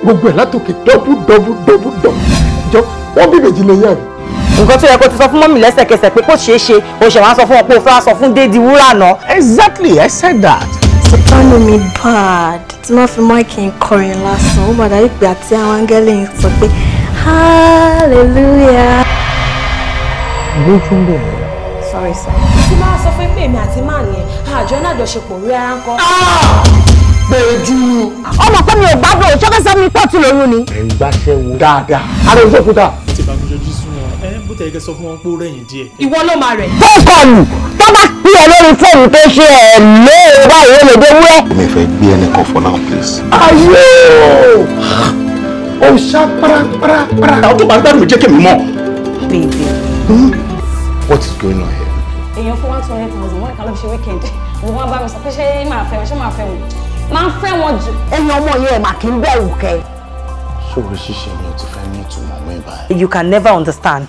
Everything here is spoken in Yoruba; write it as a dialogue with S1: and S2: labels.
S1: Gbogbo ẹ̀ látòkè double double double double. Jọ wọ́n bí méjì lè yá mi.
S2: Nǹkan tó yẹ kó ti sọ fún mọ́mì lẹ́sẹ̀kẹsẹ̀ pé kò ṣeé ṣe, o ṣẹ̀ wá sọ fún wọn pé o fẹ́ wá sọ fún Dédi Wúrà náà.
S3: Exactly, I said that.
S4: Soprano mi bad tí wọ́n fi máìkì ń kọrin lásán, ó máa dàbí pé àti àwọn áńgẹ́lì ń sọ pé hallelujah.
S1: Lójú ń bẹ̀.
S4: Sorry sir.
S5: Tí máa sọ fún pé èmi àti máà ní àjọ náà jọṣepọ̀ rí ara ń kọ́.
S1: Péjú.
S2: Ọmọ pé mi ò gbádùn òṣèkẹsẹ mi pọ̀ tún lóyún ni.
S1: Ẹ̀ ń gbáṣẹ́ wo dáadáa. Ara ojú òkúta.
S6: Ti bá mi yọjú sún wọn, ẹ bó tẹ̀ ẹ sọ fún wọn pé ó rẹ̀yìn díẹ̀.
S5: Ìwọ ló máa rẹ̀.
S2: Tó kọlù tó bá pè é lórí fóònù tó ṣe ẹ̀ lé báyìí ó lè dé wúrẹ́.
S7: Mi fẹ́ gbé ẹnìkan for now, please.
S1: Ayé o! Ó ṣá parapara.
S7: Àwọn tó bá ń gbádùn mi jẹ́ kí mi mọ̀.
S2: Baby.
S7: What is going on here?
S8: Èèyàn fún 120,000 wọ́n kà ló fi ṣe weekend. Wọ́n wá bá mi sọ pé ṣé máa fẹ́ wọn, ṣé máa fẹ́ wọn? Máa ń fẹ́ wọn jù.
S2: Ẹyin ọmọ yẹn mà kí n bẹ̀rù kẹ.
S7: Ṣòro ṣíṣe mi ò ti fẹ́ ní ìtumọ̀ mọ́ ìbáyìí.
S2: You can never understand.